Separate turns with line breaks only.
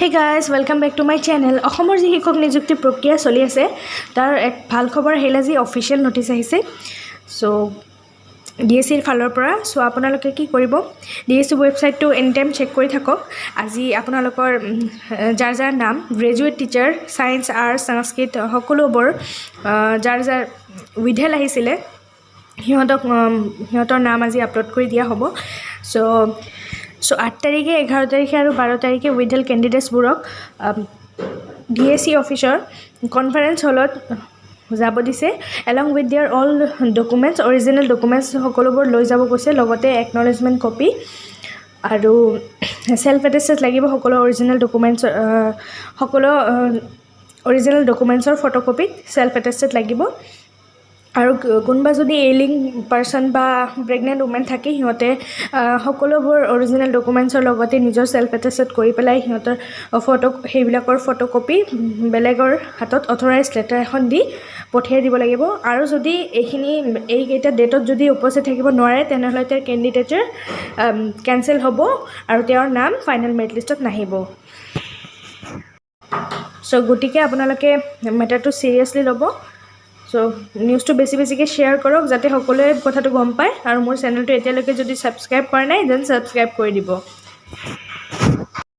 Hey guys, welcome back to my channel. অসমৰ যি শিক্ষক নিযুক্তি প্ৰক্ৰিয়া চলি আছে, তাৰ এক ভাল খবৰ আহিলে। আজি অফিচিয়েল ন'টিচ আহিছে ডি এছ চিৰ ফালৰ পৰা। চ' আপোনালোকে কি কৰিব? ডি এছ চি ৱেবছাইটটো এনি টাইম চেক কৰি থাকক। আজি আপোনালোকৰ যাৰ যাৰ নাম গ্ৰেজুৱেট টিচাৰ, ছায়েন্স, আৰ্টছ, সংস্কৃত সকলোবোৰ যাৰ যাৰ উইথহেল্ড আহিছিলে, সিহঁতৰ নাম আজি আপলোড কৰি দিয়া হ'ব। চ' 8 তাৰিখে, 11 তাৰিখে আৰু 12 তাৰিখে উইথহেল্ড কেণ্ডিডেটছবোৰক ডি এছ চি অফিচৰ কনফাৰেঞ্চ হলত যাব দিছে along with their all documents. Original documents সকলোবোৰ লৈ যাব কৈছে, লগতে একনলেজমেণ্ট কপি আৰু চেল্ফ এটেষ্টেড লাগিব। সকলো অৰিজিনেল ডকুমেণ্টছৰ ফটোকপিত চেল্ফ এটেষ্টেড লাগিব। আৰু কোনোবা যদি এইলিং পাৰ্চন বা প্ৰেগনেণ্ট উমেন থাকে, সিহঁতে সকলোবোৰ অৰিজিনেল ডকুমেণ্টছৰ লগতে নিজৰ চেল্ফ এটেষ্টেড কৰি পেলাই সিহঁতৰ ফটো, সেইবিলাকৰ ফটোকপি বেলেগৰ হাতত অথৰাইজ লেটাৰ এখন দি পঠিয়াই দিব লাগিব। আৰু যদি এইখিনি এইকেইটা ডেটত যদি উপস্থিত থাকিব নোৱাৰে, তেনেহ'লে তেওঁৰ কেণ্ডিডেটৰ কেঞ্চেল হ'ব আৰু তেওঁৰ নাম ফাইনেল মেৰিট লিষ্টত নাহিব। চ' গতিকে আপোনালোকে মেটাৰটো চিৰিয়াছলি ল'ব। চ' নিউজটো বেছি বেছিকৈ শ্বেয়াৰ কৰক, যাতে সকলোৱে কথাটো গম পায়। আৰু মোৰ চেনেলটো এতিয়ালৈকে যদি ছাবস্ক্ৰাইব কৰা নাই, then subscribe কৰি দিব।